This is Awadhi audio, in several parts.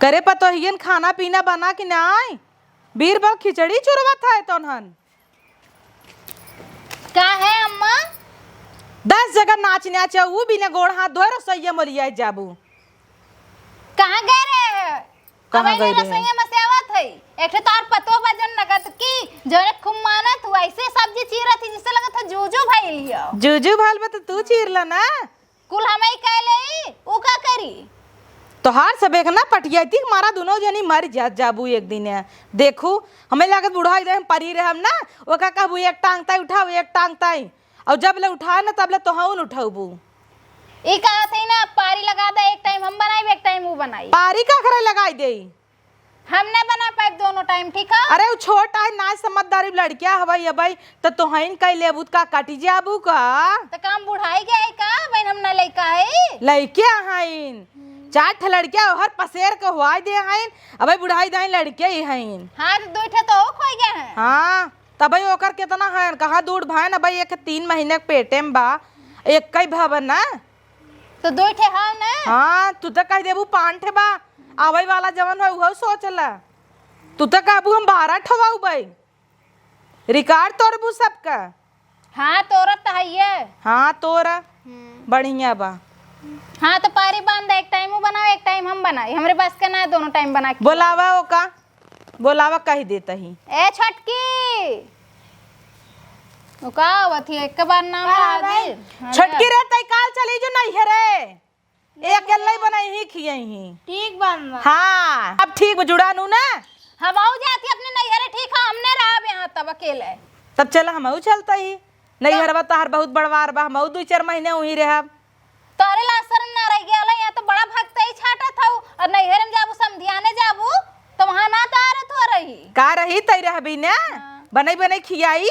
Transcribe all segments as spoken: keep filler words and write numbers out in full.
करे पतोहियन खाना पीना बना कि नाई? बीर बल खिचड़ी चुरवत है तोनहन। का है अम्मा? दस जगह नाच नाच, ऊ बिना गोड़ हाथ धोए रसोइया में लिया जाबू। कहाँ गए रहे? कहाँ अबे गए रहे? रसोइया में से आवत है। एक ठे तोहर पतोह बा जौन नगद की, जौन खूब मानत हुआ, ऐसे सब्जी चीरत ही, जिससे लगत है जूजू भइल हियो। जूजू भइल बा तो तू चीर ला ना। कुल हमई कह ले, ऊ का करी? तोहार सब एक ना पटियाती, हमारा दुनो जनी मर जा, जाबू एक दिन। देखू, हमें लागत बुढ़ाई दे, हम परी रहम ना, ओका कहबू एक टांग ताई उठाओ, एक टांग ताई। और जब ले उठाए ना, तब ले तोहन उठौबू। ई कहत है ना, पारी लगा दे, एक टाइम हम बनाई, एक टाइम ऊ बनाई। पारी का करे लगाई देई? हम ना बना पाइब दोनों टाइम, ठीक है? अरे, उ छोट है, ना समझदारी, लड़किया हवई, अबई, त तोहइन कई लेबू, त का कटी जाबू का? त काम बुढ़ाई गए का? बहन, हम ना लइका है। लइके हइन। हम्म। चार ठे लड़किया ओहर पसेर के हुआई दे हइन, अबई बुढ़ाई दाई लड़के ही हइन। हाँ, त दुई ठे तो खोई गए हैं। हाँ, तबई ओकर केतना हइन, कहाँ दूर भइन, अबई एक तीन महीने के पेटे में बा, एक कई भवन ना। तो दुई ठे हव ना? हाँ, तू तो कह देबू पाँच ठे बा, आवई वाला जवन है उहो सोच ला। तू तो कहबू हम बारह ठवाऊ बई। रिकॉर्ड तोड़बू सबका। हाँ, तोरत तो हइये। हाँ, तोरा। हम्म। बढ़िया बा। हाँ, तो पारी बांध दे, एक टाइम ऊ बनाओ, एक टाइम हम बनाई। हमरे बस के ना है दोनों टाइम बना के। बोलावा ओका, बोलावा, कह देत ही। ए छोटकी, ओ का आवत ही, एक बार नाम का ला भाई? दे। हाँ, छोटकी रे, तई काल चली जो नैहरे। ए अकेले ही बनाई ही, खियाई ही। ठीक बा अम्मा। हाँ, अब ठीक बा, जुड़ानू ना। हम आऊ जाती अपने नैहरे, ठीक है, हमने रहब यहाँ तब अकेले। तब चला, हम आऊ चलता ही। नैहरवा तहार बहुत बड़वार बा, हम आऊ दू चार महीने वहीं रहब। तोरे ला शर्म ना रह गया, यहाँ तो बड़ा भक्तई छाटत हऊ, और नैहर में जाबू, समधियाने जाबू, तो वहाँ ना तारत हो रही। का रही, तई रहबी ना? हाँ। बनई बनई खियाई।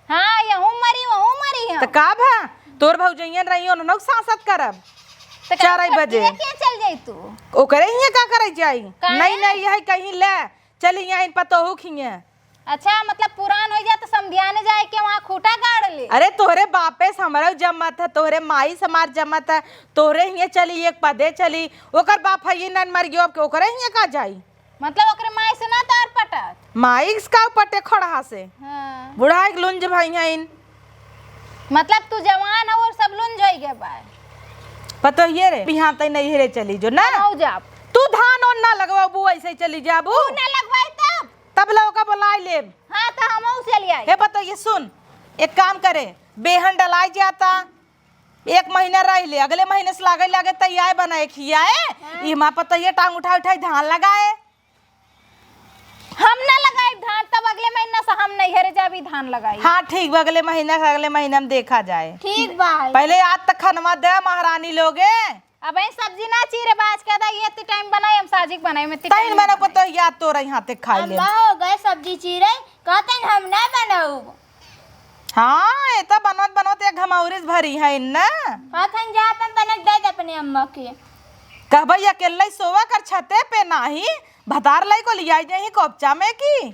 हाँ, यहू मरी, वहू मरी हम। त का भा? तोर भौजइयन रही, उन्होंने सांसत करब। त का चार बजे। छोटकिया के चल जाई तू? ओकरे हिये का करे जाई? काहे? नहीं, नहीं, यही कहीं ले। चली यहाँ इन पतोहू खिये। अच्छा, मतलब पुरान हो जा तो समधियाने जाए के वहाँ खूटा गाड़ ले। अरे तोहरे बापे से हमरो जमत है, तोहरे माई से हमार जमत है, तोहरे हिये चली, एक पदे चली। ओकर बाप है ये नन मर गयो, अब के ओकरे हिये का जाई? मतलब ओकरे माई से ना तार पटत? माई से का पटे खड़हा से? हाँ। बुढ़ाई के लुंज भई हइन। मतलब तू जवान हो और सब लुंज होई गए बा। पतोहिए रे, बिहान तई नैहरे चली जो ना। हम आऊ जाब। तू धान ओन ना लगवाबू, ऐसे ही चली जाबू। तू ना लगवाई तब? तब लौका बुलाई लेब। हाँ, तो हम चली आई। हे पतोहिए सुन, एक काम करे, बेहन डलाई जाता, एक महीना रह ले, अगले महीने से लागे लागे तैयार बनाए खियाए। हाँ। ई माँ पतोहिए टांग उठाई उठाई धान लगाए। हम ना लगाई धान, तब अगले महीना से हम नैहरे जाबी धान लगाई। हाँ, ठीक बा, अगले महीना से, अगले महीना में देखा जाए। ठीक बा। पहले आज तक खनवा दे महारानी लोगे। अब ये सब्जी ना चीरे, बाज के दा, ये इतनी टाइम बनाई, हम साजिक बनाई, में इतनी तहिन टाइम मने बनाई। पतोहिया तोरा यहाँ ते खाई ले। अम्मा हो गए सब्जी चीरे, कहते हम ना बनाऊ। हाँ, ये तो बनवत बनवत एक घमौरिस भरी है न। कहत हन जा अपन बनक दे दे अपने अम्मा के। कहबई अकेले सोवा कर छते पे नाही, भतार लई को लियाई जाही कोपचा में की।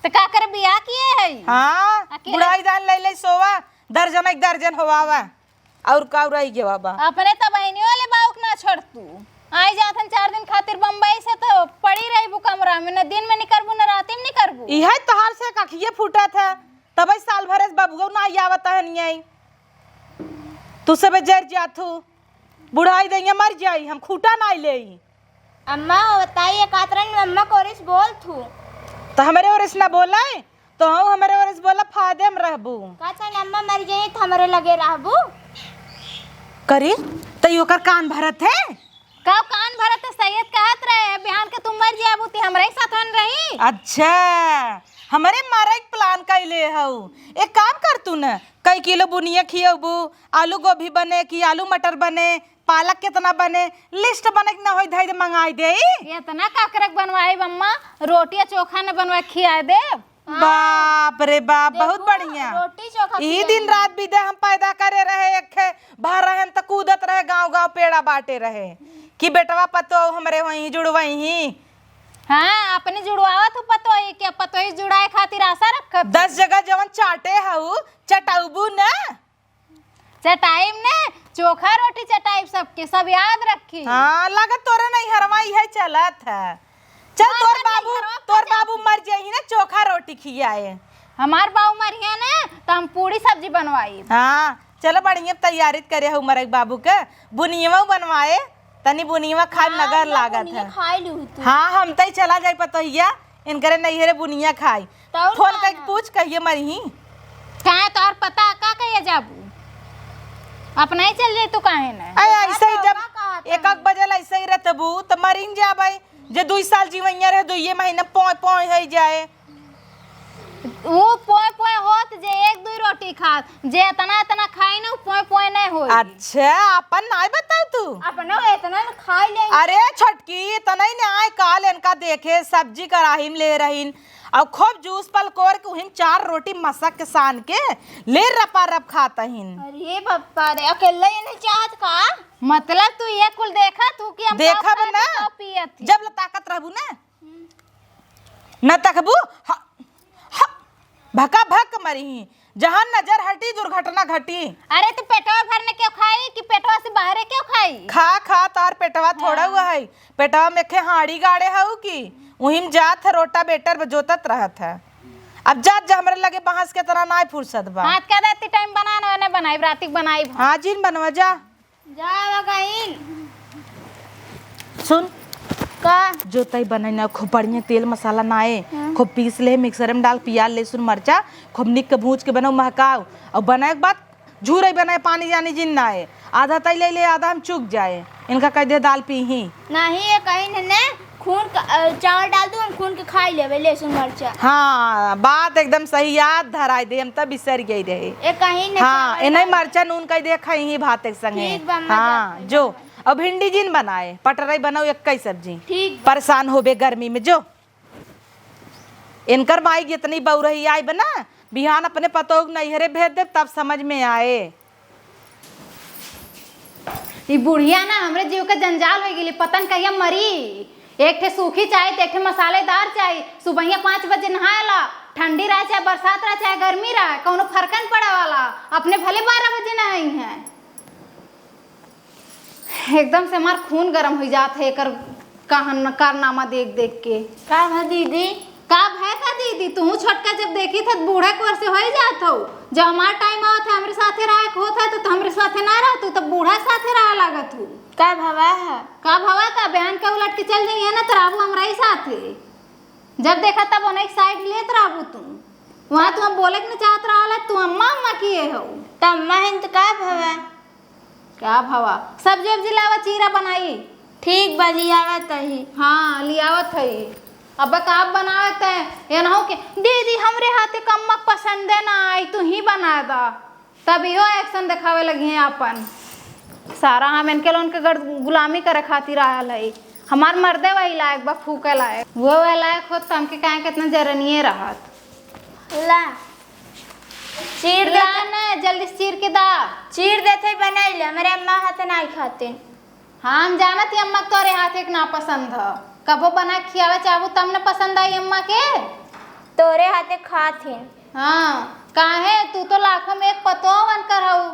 तो का करे बियाह किए है? हाँ, अकेले बुढ़ाई दान लई लई सोवा, दर्जन एक दर्जन होवावा। और का रही गवा बा? अपने तो बहनियों वाले बाउक ना छोड़ तू। आई जात हन चार दिन खातिर बम्बई से तो पड़ी रही बू कमरा में, न दिन में निकरबू न राती में निकरबू। इहे तोहार से कखिए फूटत है। तबई साल भरे से बबुआ ना आवत है, नहीं आई। तू सबे जर जाथू, बुढ़ाई दइया मर जाई, हम खूटा ना लेई। अम्मा, बताई, एक आतरन में अम्मा कोरिस बोल थू। तो हमरे ओरिस ना बोले, तो हम हमरे ओरिस बोला, फायदे में रहबू। का चाहे अम्मा मर जाई तो हमरे लगे रहबू? करी, तो ओकर कान भरत है? का कान भरत है? सैयद कहत रहे, बिहान के तू मर जाबू, ती हमरे ही साथ में रही। अच्छा, हमरे मारे के प्लान कैले हऊ। एक काम कर तू न, कई किलो बुनिया खियबू, आलू गोभी बने कि आलू मटर बने, पालक कितना बने, लिस्ट बने कि ना होई, धई दे, मंगाई दे। इतना काकरक बनवाई अम्मा, रोटिया चोखा न बनवा खिया दे। बाप रे बाप, बहुत देखो, बढ़िया। रोटी चोखा ई खियाई। दिन रात बिदे हम पैदा करे रहे, एक खे भर रहन त कूदत रहे, गांव गांव पेड़ा बांटे रहे कि बेटवा पतो हमरे वहीं जुड़वई ही। हाँ, अपने जुड़वावत हो पतोही के, पतोही जुड़ाए खातिर आशा रखत हो। दस जगह जवन चाटे हऊ, चटौबू न। चटाइब ने, चोखा रोटी चटाइब सबके, सब याद रखी। हाँ, लागत तोरे नैहरवा इहे चलत है। चल, हाँ, तोर चल, बाबू, नैहरवा तोर चल। बाबू मर जाई ना, चोखा रोटी खियाए। हमार बाबू मरिहे ना, तो हम पूरी सब्जी बनवाई। हाँ, चलो, बढ़िया तैयारी करे हो मरे बाबू के, बुनियवा बनवाए। तनी बुनियवा खाए, हाँ, मगर लागत बुनिया है। खाए लू तू। हाँ, हम तई चला जाई पतोहिया, इनकरे नैहरे बुनिया खाई। तो और फोन का करके ना? पूछ, कहिए मरिही। काहे, तोहर पता का कहिए जाबू? अपना ही चल जाई तू, काहे ना? अरे, ऐसे ही जब एक आध बजे ला ऐसे ही रहतबू, तो मरिन जाबे। जे दुई साल जीवैया रहे, दुइये महीना पोय पोय है जाए। वो पोय पोय होत जे एक दुई रोटी खात, जे इतना इतना खाई ना, वो पोय पोय नहीं होई। अच्छा, अपन नाई बताओ तू। अपनो इतना न खाई ले। अरे छोटकी, इतना ही नहीं आए, काल इनका देखे सब्जी कढ़ाई में ले रहीन, और खूब जूस पलकोर के उहिम चार रोटी मसक के सान के ले रपा रप खात हीन। अरे बापा रे, अकेले ये नहीं चाहत का? मतलब तू ये कुल देखत हूँ कि हम देखब कॉफी ना, कॉफी पियत ही। जब ले ताकत रहबू ना, न तकबू, ह-, ह-, भका भक मरिही। जहाँ नजर हटी, दुर्घटना घटी। अरे, तो पेटवा भरने क्यों खाई कि पेटवा से बाहरे क्यों खाई? खा, खा, तार पेटवा थोड़ा हाँ। हुआ है। पेटवा में खे हाड़ी गाड़े हऊ कि उहिम जात है, रोटावेटर जोतत रहत है। अब जात जा, हमरे लगे बांस के तरह नाय फुर्सत बा। हाथ का देती टाइम बना ना, बनाई, राती बनाई। हाँ, जिन बनवा जा। जा बगाइन। सुन। का? जो तई बनाई ना, खूब बढ़िया तेल मसाला नाए, हाँ। खूब पीस ले, मिक्सर में डाल, पियाज, लहसुन, मरचा, खूब निक के भूज के बनाओ, महकाओ। और बनाए के बाद झूरे बनाए, पानी जानी जिन नाए। आधा तई ले ले, आधा हम चुक जाए। इनका कह दे दाल पीही। नहीं, ये कहीं ने, ने खून का, अ, चावल डाल दू, हम खून के खाई लेबे, लहसुन मरचा। हाँ, बात एकदम सही, याद धराई दे, हम तब बिसर गई रहे। ये कहीं ने हाँ, चावल इन्हें डाल मरचा नून कह दे, खाई ही भात एक संगे। ठीक बा, अम्मा, हाँ, जाते जो। अब भिंडी जिन बनाए, पटरई बनाओ, एक ही सब्जी। ठीक बा। परेशान होबे गर्मी में, जो। इनकर माई जितनी बउरही आई बना, बिहान अपने पतोह के नैहरे भेज दे, तब समझ में आए। ई बुढ़िया ना हमरे जीव के जंजाल होइ गेली, पता न कहिया मरी। एक ठे सूखी चाही, तो एक ठे मसालेदार चाही। सुबहिया पाँच बजे नहाए ला, ठंडी रहे चाहे बरसात रहे चाहे गर्मी रहे, कौनो फर्क न पड़े वाला। अपने भले बारह बजे नहाई हैं। एकदम से हमार खून गरम होइ जात है एकर कहन-, कारनामा देख देख के। का भा दीदी? का भय का दीदी, तू छोटका जब देखी था बूढ़ा कोर से होइ जात हो। जब हमार टाइम आवत है, हमरे साथे रहे के होत है, तो, तो हमरे साथे ना रहतू, तब बूढ़ा साथे रहे लागत हूँ। का भवा है? का भवा का, बहन का उलट के चल जाइए ना, तो रहबू हमरा ही साथे। जब देखा तब उन्हें साइड लेत रहबू तू। वहाँ तू हम बोले के न चाहत रहल है, तू अम्मा अम्मा किए हो। त अम्मा हिन त का भवा? का भवा? सब्जी उब्जी लावा, चीरा बनाई। ठीक बा, लियावत ही। हाँ, लियावत है। अब का बनावत है? ये ना हो कि दीदी हमरे हाथे क अम्मा क पसंदे ना आई, तू ही बना दा। तब इहो एक्शन देखावे लगी हैं आपन। सारा हम इनके लोन के गड़-, गुलामी करे खातिर आयल है। हमार मर्दे वही लायक बा, फूके लायक। वो वह लायक होत त हमके काहे कितना जरनिए रहत। ला, चीर दे ला त-, ना, जल्दी से चीर के दा। चीर देत है, बनाई ले, हमरे अम्मा हाथे नाई खातिन। हाँ, हम जानत ही अम्मा के तोरे हाथे के ना पसंद ह। कबो बना के खियावे चाहबू तब न पसंद आई अम्मा के। तोरे हाथे खात ही। हाँ, काहे? तू तो लाखों में एक पतोह बनकर हऊ,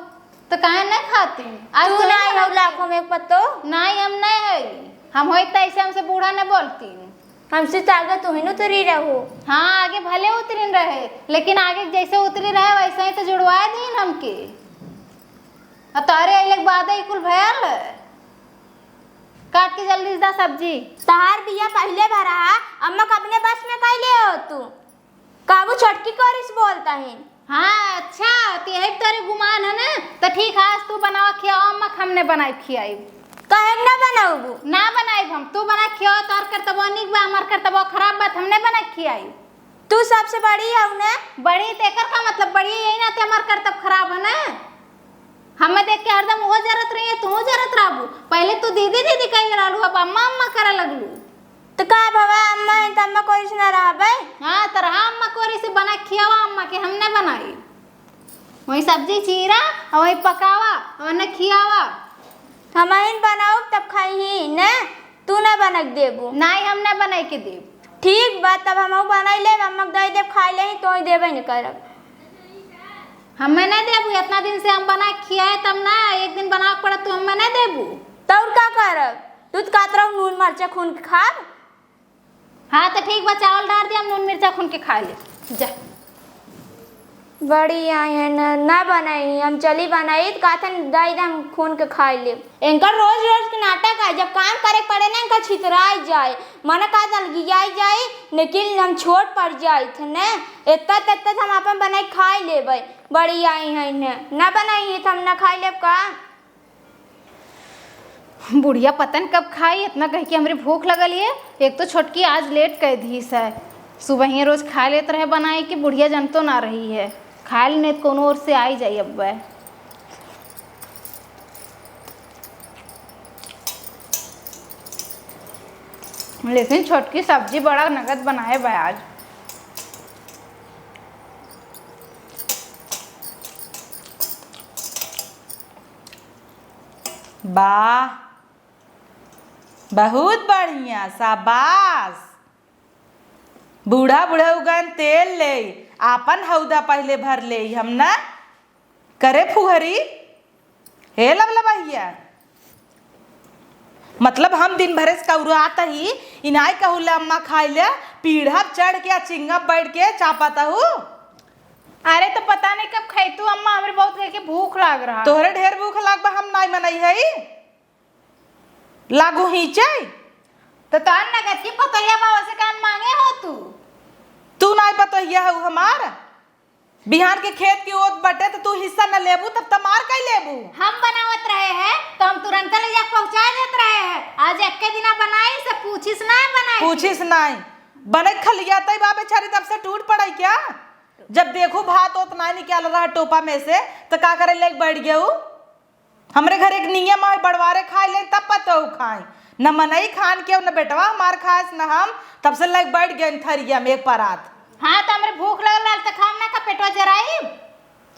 तो काहे नहीं खाती? आज तू तू नहीं नहीं हऊ बनाती। लाखों में एक पतोह? नहीं, हम नहीं है। हम होई त ऐसे हमसे बूढ़ा नहीं बोलती। हमसे तो आगे तू ही न उतरी रहू। हाँ, आगे भले उतरिन रहे, लेकिन आगे जैसे उतरी रहे वैसे ही तो जुड़वा दीन हमके। आ तोहरे अइले के बाद ही कुल भयल। काट के जल्दी से दा सब्जी। तहार बिया पहिले भरा हा, अम्मा क अपने बस में कैले हो तू। काबू छोटकी कोरिस बोलता है। हाँ, अच्छा, तो यही तोरे गुमान है ना? तो ठीक है, आज तू बनावा खियावा अम्मा क, हमने बनाई खियाई। काहे ना बनाऊबू? ना बनाई हम, तू बना खियावा, तोर करतबो निक बा, हमार करतबो खराब बा, त हमने बना खियाई। तू सबसे बड़ी हऊ ना? बड़ी त एकर का मतलब? बड़ी यही नाते हमार करतब खराब है ना। हमें देख के हरदम वो जरत रही है, तू जरत रहबू। पहले तू दीदी दीदी कह रहलू, अब अम्मा अम्मा करे लगलू। तो का भवा, अम्मा है तो अम्मा कोरिस ना रहबे? हाँ, त रहा अम्मा कोरिस, बना खियावा अम्मा के, हमने बनाई। वही सब्जी चीरा और वही पकावा और उन्हें खियावा। हम ही बनाऊ तब खाई ही ने, तू ना बना के देबू? नहीं, हम ना बनाई के देब। ठीक बा, तब हम बनाई लेब, अम्मा के दे देब, खाई ले, तो ही देबे न करब। हमें नहीं देबू, इतना दिन से हम बना के खियाए तब ना, एक दिन बनावे के पड़त तो हमें नहीं देबू। तौर का करब? तू तो कहत रहू नून मरचा खून के खाब। हाँ तो ठीक बा, चावल डार दे, हम नून मिर्चा खून के खा ले। जा। बड़ी आई है न, ना बनाई, हम चली बनाई तो कहतन दे दे, हम खून के खाई ले। इनकर रोज रोज के नाटक है, जब काम करे के पड़े ना इनका छितराई जाए, मन का अलगियाई जाए, लेकिन हम छोट पड़ जाए थे न, इतना तत्त हम अपन बनाई खाई लेबै। बड़ी आई है न, ना बनाई है तो हम ना खाई लेब का? बुढ़िया पता न कब खाई, इतना कह के हमरे भूख लगल है। एक तो छोटकी आज लेट कह दी है, सुबह ही रोज खा लेत रहे बनाई कि बुढ़िया जनतो ना रही है, खा ले नहीं तो कोनो ओर से आई जाई अब। लेकिन छोटकी सब्जी बड़ा नगद बनाए बा आज। वाह, बहुत बढ़िया, शाबाश। बूढ़ा बुढ़ऊ गन तेल ले, आपन हौदा पहिले भर ले, हम ना करे फुहरी। हे लबलबहिया, मतलब हम दिन भरे से कौरात ही, इनाय कहू ले अम्मा खाई ले, पीढ़ा चढ़ के आ चिंगा बैठ के चापत हूँ। अरे तो पता नहीं कब खैतू अम्मा, हमरे बहुत कह के भूख लाग रहा। तोहरे ढेर भूख लाग बा, हम नाई मनई हई। लागू ही चाय। तो तोहर नगद की पतोहिया बा, ओसे कान मांगे हो तू? तू नाई पतोहिया हऊ हमार। बिहान के खेत की ओत बटे तो तू हिस्सा न लेबू, तब तमार कई लेबू। हम बनावत रहे हैं तो हम तुरंत ले जाके पहुंचा देत रहे हैं। आज एक्के दिना बनाई से पूछिस ना बनाई। पूछिस नाई। बने खलिया तई बा बेचारी तब से टूट पड़ई क्या? जब देखू भात ओत नाई निकाल रहा टोपा में से, तो का करे लेके बैठ गयू? हमरे घर एक नियम है, बड़वारे खाए ले तब पतोहू खाए, न मनई खान के, न बेटवा हमार खाएस, न हम। तब से लग बैठ गए थरिया में एक परात। हाँ, तो हमरे भूख लगल रहल, तो खाम ना का पेटवा जराई।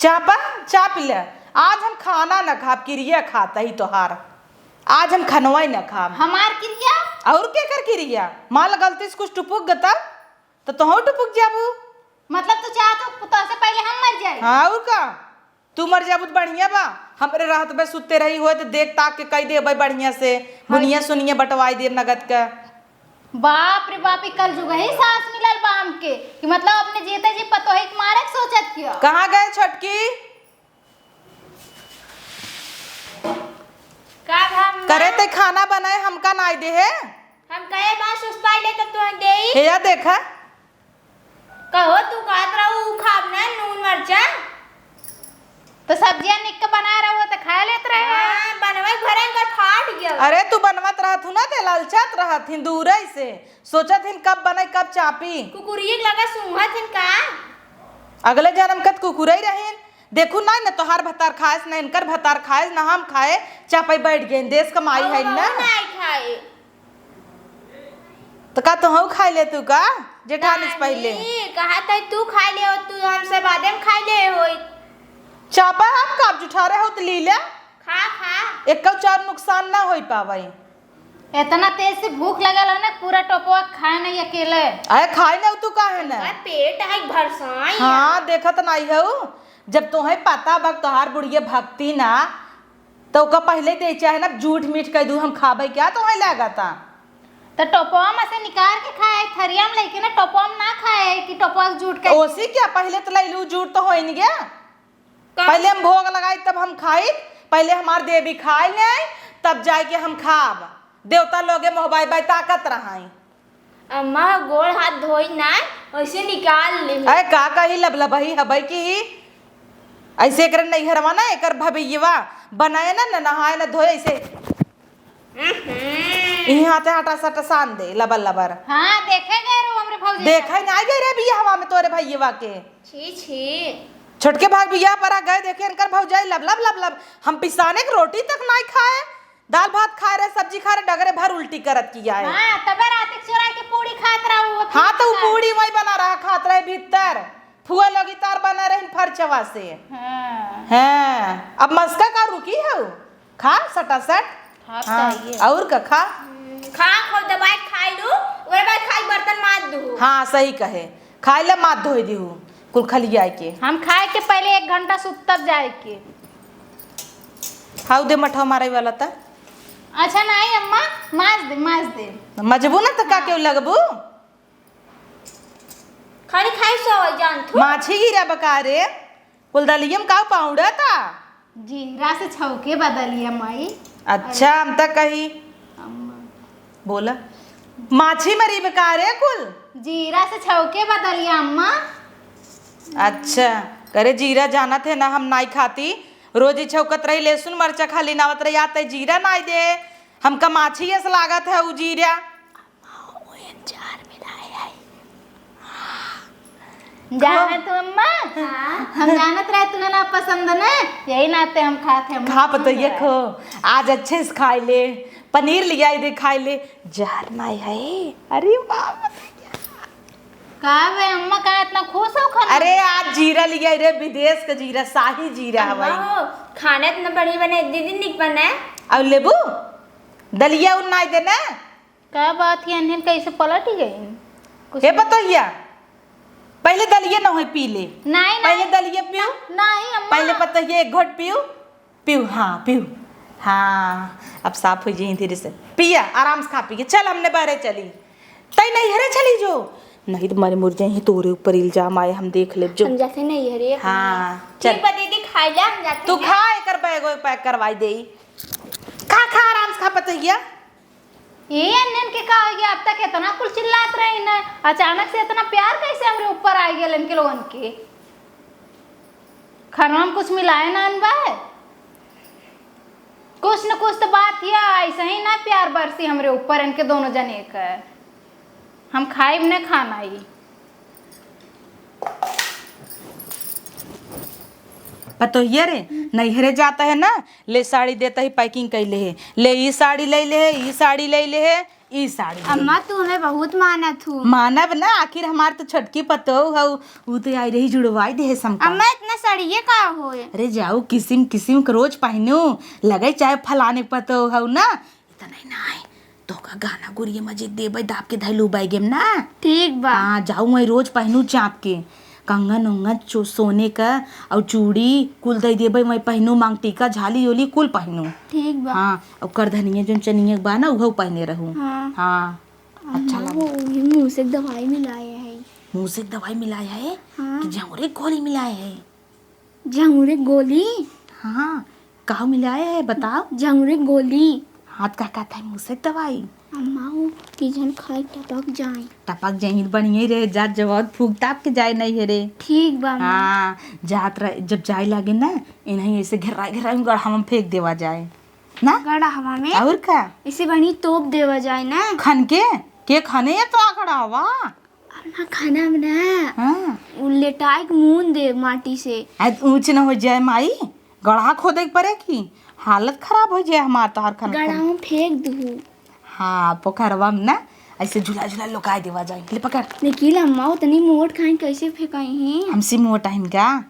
चापा, चाप ले। आज हम खाना न खाब, किरिया खाता ही तोहार। आज हम खनवा ही न खाब। हमार किरिया? और के कर किरिया? मान ल गलती से कुछ टुपुक गता, तो तोहू टुपुक जाबू। मतलब तू चाहत हो, तो से पहले हम मर जाए? हाँ, और का? तू मर जाबू त बढ़िया बा, हमरे रहत बे सुत्ते रही होए त देख ताक के कई देबे बढ़िया से, हाँ। बुनिया सुनिया बंटवाई देब नगद के। बाप रे बाप, ई कलजुग ही सास मिलल बा हमके कि मतलब अपने जीते जी पतोहे के मारे के सोचत किया। कहाँ गए छोटकी? का भाभी? करे ते खाना बनाए हमका नाई दे है। हम कहे बा सुस्ताई ले तब तुहन देई। हे या देखा। कहो तू कहत रहू उ खाब ना नून मरचा। तो सब्जियां निक के बना रहो तो खा लेत रहे। हाँ, बनवे घरे कर फाट गया। अरे तू बनवत रहत हूँ ना, ते ललचत रहत ही दूरे से, सोचत हिन कब बने कब चापी। कुकुरिये के लगा सूंघत हिन का? अगले जन्म कत कुकुरई रहीन। देखू ना, न तोहार भतार खाएस, न इनकर भतार खाएस, न हम खाए, चापई बैठ गए। देश कमाई है ना। नाई खाए। तो का तोहू खाई ले तू का? जेठानी से पहले। नानी, कहा तो तू खाई ले हो, तू हमसे बादे में खाई ले होई। चापा हम काब जुठा रहे हो तो ली ले। खा, खा। एक चार नुकसान ना होई पावई। इतना तेज से भूख लगल है ना, पूरा टोपवा खाए नहीं अकेले। अरे खाए नहीं तू काहे ना? हमार पेट है भरसाई। हाँ, देखत नहीं हऊ। जब तोहे पता बा तोहार बुढ़िया भक्ति ना, तो ओका पहले दे चाहे ना, जूठ मीठ कह दू, हम खाबे क्या तोहे लागता? तो टोपवा में से निकाल के खाए, थरिया में लेके ना, टोपवा में ना खाए कि टोपवा जूठ कह ओसी क्या पहले तो लैलू, जूठ तो होइन गया। का? पहले हम भोग लगाई तब हम खाई, पहले हमार देवी खाए ले, तब जाए के हम खाब। देवता लोगे मोहबाई बाई ताकत रहाई। अम्मा गोड़ हाथ धोई ना, ऐसे निकाल ले। अरे का कही लबलबही हबई की, ऐसे एकर नैहरवा ना, एकर भबैयवा बनाए ना, न नहाए न धोए, ऐसे हम्म। इही हाथे हटा सटा सान दे, लबर लबर। हाँ, देखे गए रहो हमरे भौजी देखे के। ना गए रे बियाहवा में तोरे भैयवा के। छी, छी। छोटके भाग बियाह पर आ गए, देखे इनकर भौजाई लब लब लब लब। हम पिसाने के रोटी तक नाई खाए, दाल भात खाए रहे, सब्जी खाए रहे, डगरे भर उल्टी करत किया है। हाँ, तबे रात के चोरा के पूरी खात रहो, वो हाँ, तो वो खींच पूरी वही बना रहा, खात रहे भीतर। फुआ लगी तार बना रही फरचवा से। हाँ। हाँ, अब मस्का का रुकी है, खा सटासट। हाँ, हाँ, बताइए। और का खा? खा, खूब दबाए खाई लू, ओकरे बाद खाई बर्तन माज दू। हाँ, सही कहे, खाई ले माथ धोई दीहू। कुल खलिया के। हम खाए के पहले एक घंटा सुतब जाए के। हाउ दे मठवा मारे वाला त। अच्छा नहीं अम्मा, माज दे, माज दे। मजबू ना त का केहू लगबू? खाली खाई सो जान थू। माछी गिरा बका रे। कुल दलियम का पाउडर था? जीरा से छौके बदलिया माई। अच्छा, हम त कही। अम्मा। बोला। माछी मरी बका रे कुल। जीरा से छौके बदलिया अम्मा। अच्छा, करे जीरा जानत है ना, हम नाई खाती। रोज ही छौकत रही, लहसुन मरचा खाली नावत रही, आते जीरा नाई दे। हमका माछी अस लागत है उ जीरा। अम्मा, ओहन जार मिलाए है। जानत हो अम्मा? हाँ। हम जानत रहे तुम्हें ना पसंद ना, यही नाते हम खात हैं। खा पतोहिया खो, आज अच्छे से खाए ले, पनीर लिया दे खाए ले, जार नाई है। अरे वाह। का बे अम्मा, का इतना खुश हो खाना? अरे आज जीरा लिया रे, विदेश का जीरा, शाही जीरा हवाई। अम्मा हो, खाना इतना बढ़िया बने, दीदी निक बने। और लेबू? दलिया उन नाई देना। का बात है, अनहन कैसे पलट गई? कुछ हे पतोहिया, पहले दलिया न होई पी ले। नहीं, पहले नहीं। दलिया पीऊ। नहीं, अम्मा। पहले पतोहिया एक घोट पीऊ। पीऊ, हाँ, पीऊ। हाँ, अब साफ हो जाई धीरे से। पिया, आराम से खा पी के। चल, हमने बाहरे चली। तई नैहरे चली जो। नहीं तो मारे मुर जाई, तोरे ऊपर इल्जाम आए, हम देख लेब जो। हम जाते नैहरे अपने। हाँ, चल। ठीक बा दीदी, खाई ले, हम जाते तू हैं। खा, एकर बैग वैग पैक करवाई देई। खा, खा, आराम से खा पतोहिया। ए अन्नन के का हो गया? अब तक इतना कुल चिल्लात रही न, अचानक से इतना प्यार कैसे हमरे ऊपर आ गया इनके लोगन के? खाना में कुछ मिलाए ना अनबा है? कुछ न कुछ तो बात हिया, ऐसे ही ना प्यार बरसी हमरे ऊपर इनके दोनों जने के। हम खाइब न खाना ही। पतोहिया रे, नैहरे जाता है ना, ले साड़ी देता ही, पैकिंग कैले है, ले ई साड़ी ले ले है, ई साड़ी ले ले है, ई साड़ी ले ले। अम्मा, तू हमें बहुत मानत हूँ। मानब ना, आखिर हमार तो छोटकी पतोह हऊ, ऊ तो आई रही जुड़वाई दे है समका। अम्मा, इतना साड़िये का होए? अरे जाऊ, किसिम किसिम के रोज पहनू, लगे चाहे फलाने पतोह हऊ ना, इतना ही ना है, तोहका गहना गुरिया मजे देबै, दाब के धैलू बैगे में ना। ठीक बा। हाँ, जाऊ वहीं रोज पहनू चाप के। कंगन उंगन चो-, सोने का और चूड़ी कुल दे देबै, वहीं पहनू, मांग टीका, झाली ओली कुल पहनू। ठीक बा। हाँ, और करधनिया जोन चनिया बा ना, उहउ पहने रहू। हाँ। हाँ, अच्छा अम्मा, लगे। वो उहे मुँह से दवाई मिलाए है। मुँह से दवाई मिलाए है? हाँ। कि झंगुरे गोली मिलाए है? झंगुरे गोली? हाँ, का मिलाए है बताओ? झंगुरे गोली। हाथ का कहता है मुँह से दवाई? अम्मा, वो तीजन खाए टपक जाए। टपक जाए, बढ़िया ही रहे, जात जवाब फूक ताप के जाए नहीं है रे। ठीक बा अम्मा। हाँ, जात रहे, जब जाए लागे ना, इन्हें ऐसे घेराए घेराए गड़हा में फेंक देवा जाए ना। गड़हा में? और का? ऐसे बढ़िया तोप देवा जाए ना। खन के? के खने ये तो आकड़ा हवा? अपना खाना में ना, हाँ। उ लेटाए के मून दे माटी से। आ, ऊँच न हो जाए माई, गड़हा खोदे के पड़े की हालत खराब हो जाए हमार तोहार खाना खाए। गड़हा में फेंक दू। हाँ, पोखरवा में ना ऐसे झूला झूला लोकाए देवा जाए। ले पकड़। लेकिन अम्मा उतनी मोट खाई कैसे फेंकाई हैं? हमसे मोट आइन का?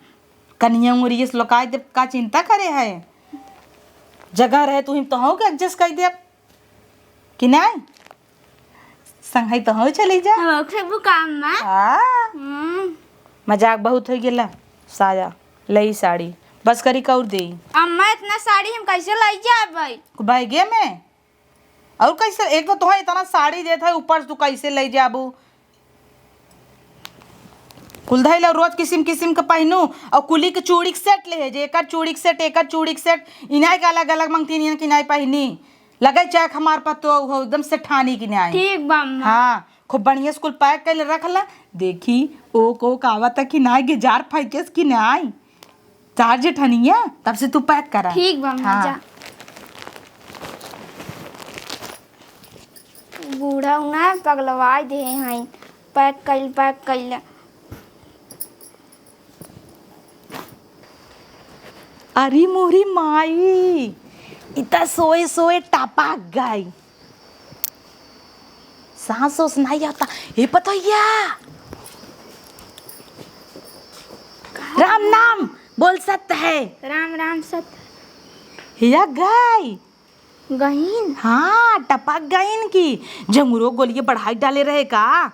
कनिया उंगरिये से लोकाए देब का चिंता करे है? जगह रहे तू ही तो हो के एडजस्ट कर देब। कि नाई? संगई तो हो चली जा। हम ओकरे बुकाम में। हाँ। हम्म। मजाक बहुत हो गेला। साया, लई साड़ी। बस करी कौर देई। अम्मा, इतना साड़ी हम कैसे लई जाबै? बैगे में। और कैसे, एक तो तोहे इतना साड़ी देत है, ऊपर से तू कैसे लई जाबू? कुल धइल रोज किसिम किसिम के पहिनू, और कुली के चूड़ी के सेट ले है, जे एकर चूड़ी के सेट, एकर चूड़ी के सेट, इनाय के अलग अलग मंगतीन, इनके इनाय पहिनी। लगे चाहे हमार पतो हो, एकदम सेठानी की नाय। ठीक बा अम्मा। हाँ, खूब बढ़िया से कुल पैक कइले रख ला। देखी, ओ को कावत कि नाय, गे जार फाइकेस कि नाय। चार जेठनिया, तब से तू पैक करा। ठीक बा अम्मा, हाँ। जा। बूढ़ा ना पगलवाई दे हैं, पैक कइल, पैक कइल। अरे मोरी माई, इ त सोए सोए टपक गई। सांस ओस नहीं आता। हे पतोहिया, राम नाम बोल सत है। राम राम सत। हिया गई। गईन? हाँ, टपक गईन की। झंगुरो गोलिये बढ़ाई डाले रहे का?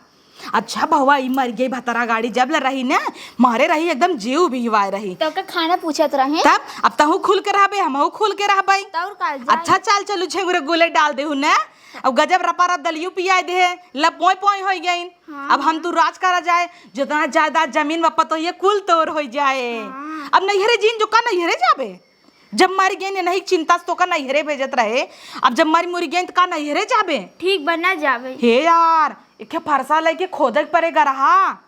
अच्छा भवा, ई मर गई भतरा गाड़ी जब ल रही ना, मारे रही एकदम जीव बिहवाए रही। तो का खाना पूछत रहे? तब अब तहू खुल के रहबे, हमहू खुल के रहबे। तो और का, जा। अच्छा चाल चलू, छेंगुरे गोले डाल देहू ना। अब गजब रपा रप दलियो पियाए देहे, ल पोय पोय होई गईन। हाँ, अब हम हाँ। तू राज करा जाए, जितना जायदाद जमीन बा पतोहिए कुल तोर होई जाए। हाँ। अब नैहरे जीन जो का नैहरे जाबे? जब मारी गईन नहीं चिंता से तो का नैहरे भेजत रहे, अब जब मारी मुरी गईन तो का नैहरे जाबे? ठीक बा, ना जाबे। हे यार, एके फरसा लेके खोदे के पड़ेगा रहा,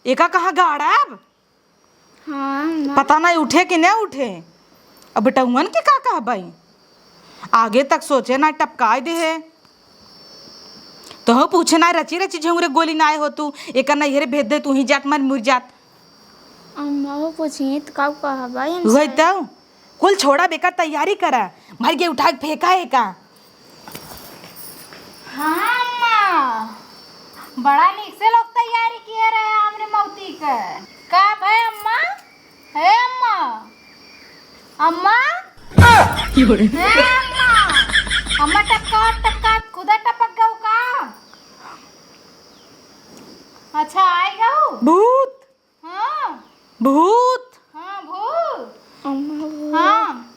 एका कहाँ गाड़ब? हाँ, माँ। पता नहीं उठे कि नहीं उठे। अब बेटउअन के का कहबई? आगे तक सोचे ना टपकाए देहे। तोहू पूछे ना रची रची झेंगुरे गोली ना आए हो तू, एकर नैहरे भेज दे, तू ही जात मर मुर जात। अम्मा वो पूछी तो का कहबई हमसे? वही तो। कुल छोड़ा बेकार तैयारी करा, मर के उठा के फेंका है का? हाँ अम्मा, बड़ा नीक से लोग तैयारी किए रहे हमरे मौती के। का भय अम्मा? हे अम्मा, अम्मा, हे अम्मा, अम्मा टपका टपका खुदा टपक गऊ का? अच्छा आई गऊ। भूत। हाँ। भूत। हाँ, भूत। अम्मा, भूत। हाँ।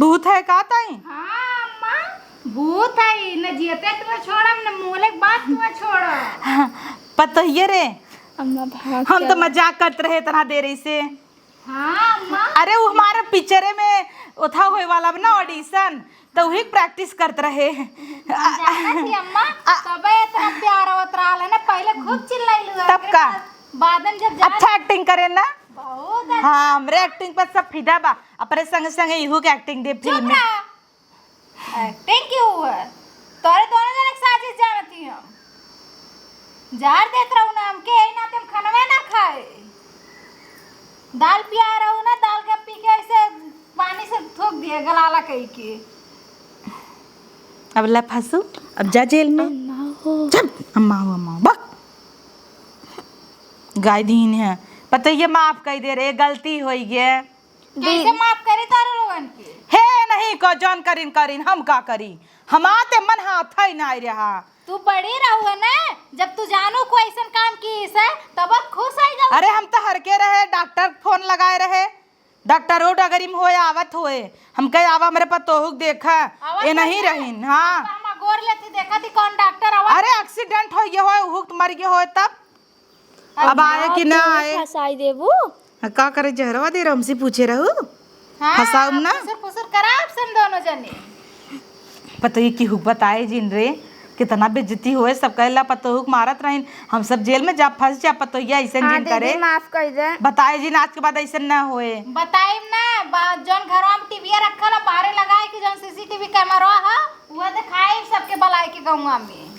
भूत है का ताई? हाँ, अम्मा, भूत है, न जियते तुम्हें छोड़म, न मोले के बाद तुम्हें छोड़म। पतोहिए रे। अम्मा, भाग हम तो चल। मजाक करत रहे इतना देर से। हाँ, अम्मा। अरे, वो हमारे पिक्चरे में ओथा होए वाला बा ना audition, तो वही practice करत रहे। हम जानत ही अम्मा, आ, तबे इतना प्यार आवत रहल है ना, पहले खूब चिल्लाइलू, तब एकरे का? बाद, बाद में जब जान अच्छा acting करे ना? बहुत अच्छा। हाँ, हमरे acting पर सब फिदा बा, अपने संगे संगे इहू के acting दे चुप फिल्म में। रहा। Acting क्यों है? तोरे दोनों जने के साजिश जानत ही हम। जार देत रहू ना हमके, यही नाते हम खनवे ना खाए। दाल पिया रहू ना, दाल के पी के ऐसे पानी से थूक दिए गलाला कही के। अब ला फंसू, अब जा जेल में। अम्मा हो। चुप, अम्मा हो, अम्मा हो, बक। गाय दीन है, पतोहिए माफ कर दे रे, गलती होई गे। कैसे दी- माफ करे तारे लोगन के? हे नहीं को जौन करिन करिन, हम का करी, हमार ते मन हाथ ही नाई रहा। तू बड़ी रहू है ना, जब तू जानू को ऐसन काम की से, तब खुश हो जाऊ। अरे हम तो हर के रहे, डॉक्टर फोन लगाए रहे, डॉक्टर वो डगरी में होए आवत होए, हम कहे आवा हमरे पतोहू के देखा, आवत ये नहीं है। रहीन, हाँ। हम गोर लेती देखा थी कौन डॉक्टर आवा। अरे एक्सीडेंट हो गया होए, उहुक मर गया होए तब। अब आए कि ना आए? फंसाई देबू। हाँ, का करे, जहरवा दे रहो, हमसे पूछे रहू? हाँ, फंसाउम ना? फुसुर फुसुर कराब से हम दोनों जने। पतोही केहू बताए जिन रे, कितना बेइज्जती होए, सब कहेला पतोहू के मारत रहिन, हम सब जेल में जा फंस जा, पतोहिया ऐसे हाँ, जिन करे। दीदी, माफ कर दे। बताए जिन, आज के बाद ऐसे ना होए। बताइम ना, बा-, जौन घरवा में टीवीया रखल है, बाहरे लगाए कि जौन सीसीटीवी कैमरा है, वो दिखाई सबके बलाई के गौवा में।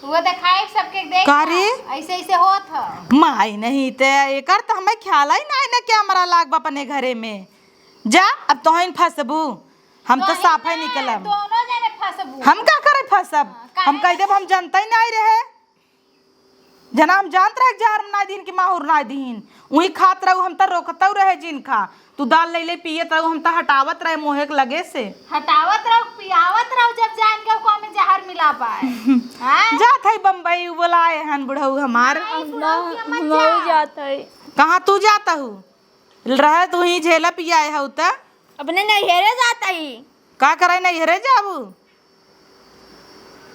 वो देखाई सबके देख का रे? ऐसे ऐसे होत ह। माई नहीं ते एकर त हमें ख्याल ही ना, ना कैमरा लाग बा अपने घरे में। जा, अब तोहन फंसबू, हम तो दोनों साफ ही ने, निकलम। दोनों जने फंसबू। हम का करे फंसब? हाँ, काहे? हम कह देब हम जनता ही नहीं रहे। जना हम जानत रहे जहर ना दीन कि माहुर ना दीन, उही खात रहू, हम त रोकतौ रहे जिन खा। तू दाल ले ले पियत रहू, हम त हटावत रहे मुँहे के लगे से। हटावत रहू, पियावत रहू, जब जान के ओको में जहर मिला पाए। हाँ? जात है बम्बई, बोलाए हन बुढ़ऊ हमार। नहीं, बुढ़ऊ के मत जा। जात है। कहाँ तू जात हू? रहे तू ही झेला पियाए हऊ त। अपने नैहरे जात है। का करे नैहरे जाबू?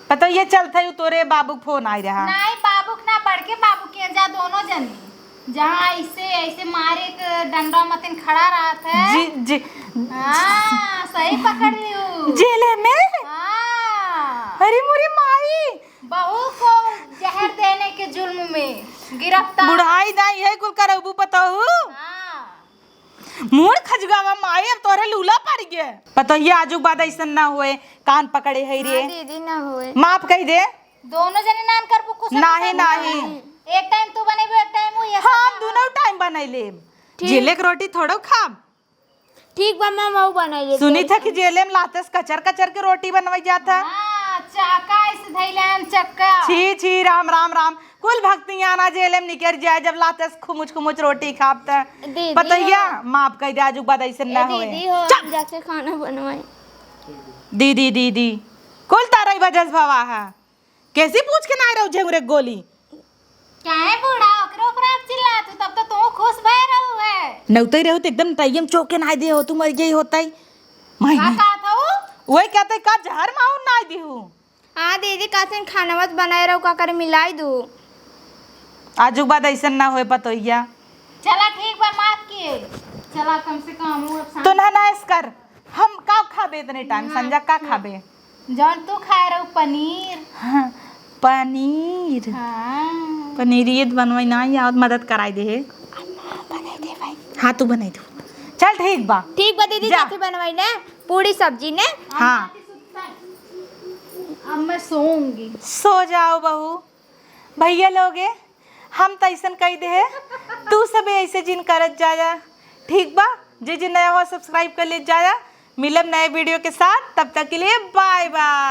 पतोहिया चलत है, उ तोरे बाबू के फोन आई रहा। नहीं, बाबू के ना, बड़के बाबू के जा दोनों जने। जहाँ ऐसे, ऐसे मारे के डंडा मतिन खड़ा रहत है। जी, जी। हाँ, सही पकड़ लियो। जेले में? हाँ। अरे मोरी माई। बहू को जहर देने के जुल्म में गिरफ्तार। बुढ़ाई ना यही कुल करबू पतोहू। हाँ। मूड़ खजुआवा माई, अब तोरे लूला पड़ गए। पतोहिया आजू बाद ऐसन ना होए, कान पकड़े है रे। हाँ दीदी, ना होए। माफ कही दे। दोनों जने नान करबू कुछ नाही, नाही। एक टाइम तू बनेबू, एक टाइम वो, ये हाँ, सब हम दोनों टाइम बनाई लेब। ठीक। जेले के रोटी थोड़ो खाब। ठीक बा, मैं मऊ बनाई लेब। सुनी था कि जेले में लाते से कचर कचर के रोटी बनवाई जाता। हाँ, चाका ऐसे धैले हम चक्का। छी, छी, राम, राम, राम। कुल भक्तियाँ ना जेले में निकर जाए, जब लाते से खुमुच खुमुच रोटी खाब त। दीदी, पतोहिया, हाँ। माफ कर दे, आजू के बाद ऐसे ए ना होए। दीदी हो, चुप। हम जाके खाना बनवाई। दीदी, दीदी, कुल तारा ही वजह से भवा है। कैसी पूछ के ना रहो झेंगुरे गोली? काहे बूढ़ा, ओकरे ऊपर आप चिल्लात हो? तब तो तू खुश भय रहू है। नौतई रहू तो एकदम टाइम चौके ना दे हो, तू मर गई होतई। माई का नहीं। कहत हऊ? वही कहते का जहर माहौर ना दिहू। हाँ दीदी, कासिन खाना मत बनाए रहू, का करे मिलाई दू। आजू के बाद ऐसन ना होए पतोहिया। चला ठीक बा, माफ किए। चला कम से कम वो अब शांत तो ना, ना ऐस कर, हम का खाबे इतने टाइम, हाँ, संजा का खाबे? जौन तू खाए रहू पनीर। हाँ, पनीर। हाँ। पनीर ये बनवाई ना, या मदद कराई दे है। बनाई दे भाई। हाँ, तू बनाई दे। चल ठीक बा। ठीक बा दीदी, जा। साथे बनवाई ने पूरी सब्जी ने। हाँ। अब मैं सोऊंगी। सो जाओ बहू। भैया लोगे, हम त ऐसन कही दे है, तू सबे ऐसे जिन करत जा जा। ठीक बा, जे जे नया हो सब्सक्राइब कर ले जा जा। मिलब नए वीडियो के साथ, तब तक के लिए बाय बाय।